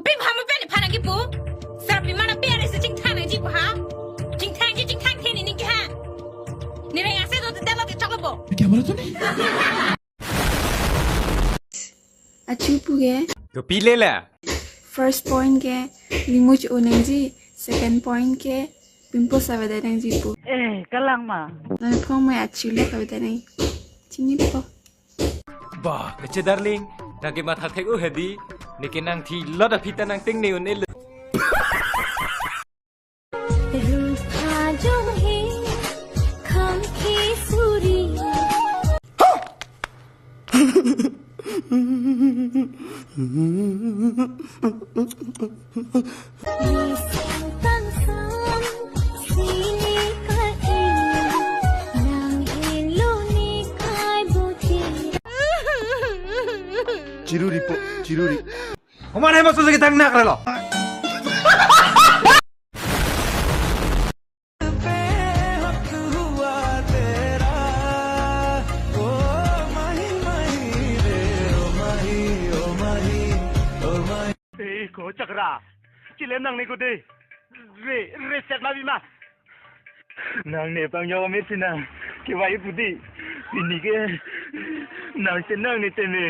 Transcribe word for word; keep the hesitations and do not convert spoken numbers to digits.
Pim ham pen phan nangkipu. Sar pim mana pe ari si chingthang nangji pu ha. Chingthangji chingthangthe neli ke ha. Neli reng ase do te lo te chok lo bo. क्या बोला तूने? Achu pu ke. Kopi le la. First point ke lingmuch o nangji. Second point ke pimples avedet nangji pu. Eh, kalang ma. Nangphong mai achu le avedet nang. Chinipo. Bah, kece darling, nang ke matha thek-o hedi, neke nang thi lot aphi ta nang tengne un-e lo. Rupha jong he, kham ke suri. Nisang tangsam, sini ka-in, nang inlo ni kai buti. Chiruri po, chiruri. Oman hai maso lagi tang nak relo. Ei, ko chakra. Chilem nangne ko de. Re, re set ma bima. Nangne pang yo me sina. Kevai pu di. Pini ke. Nang si nangne teme.